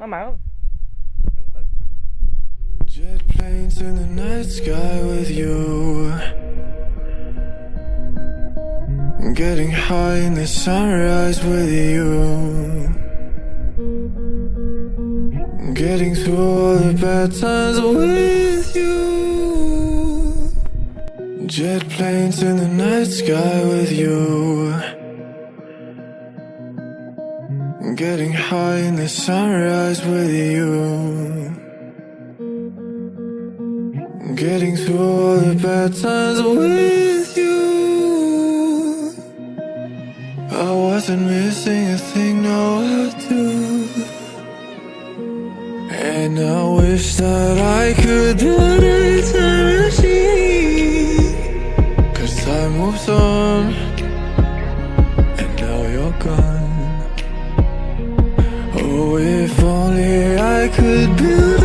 Maj mam. Jet planes in the night sky with you. Getting high in the sunrise with you. Getting through all the bad times with you. Jet planes in the night sky with you. Getting high in the sunrise with you. Getting through all the bad times with you. I wasn't missing a thing, no, I do. And I wish that I could build a time machine. 'Cause time moves on, and now you're gone. Oh, if only I could build